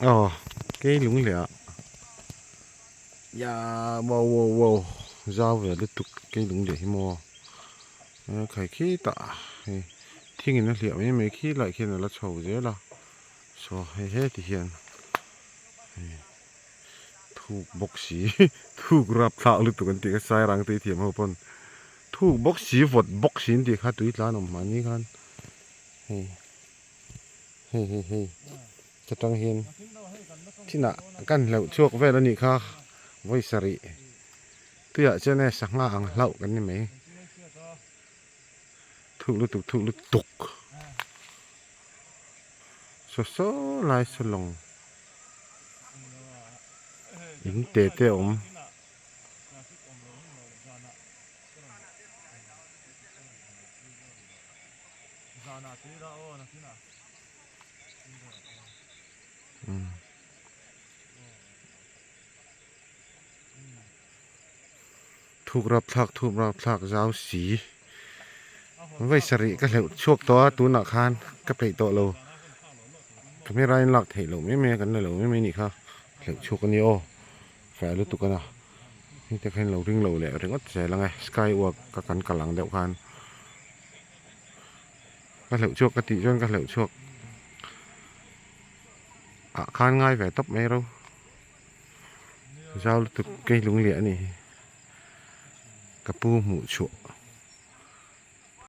Aw kei lung leh ah ya wow wow wow zau ve lutuk kei lung leh hi maw khai khitah hei thing in a hliah mai mai khi lai khian a la chho zel a saw hei heti hian hei thuk bawk si thuk rapthlak lutuk an tih kha sairang te i thiam ho pawn thuk bawk si vawt bawk si an tih kha tui tlan awm mahni khan hei hei hei hei ta tang hian thinah kan hleuh chhuak vel a nih kha vawi sarih tuiah chuan e sangha ang hlauh kan ni mai thuk lutuk thuk lutuk saw saw lai saw lawng in te te a awm. Thuk rap thlak thuk rap thlak zau si vawi sarih ka hleuh chhuak tawh a tunah khan ka peih tawh lo camera in lak theih loh mai mai a kan la lo mai mai a nih kha hleuh chhuak a ni aw feh lutuk a na hengte kha in lo ring lo leh ringawt zel ang e sky walk a kan kal ang deuh khan. Ka hleuh chhuak ka tih chuan ka hleuh chhuak ah khan ngai ve tawp mai ro zau lutuk kei lung liah a nih hi ka pu hmuh chhuah.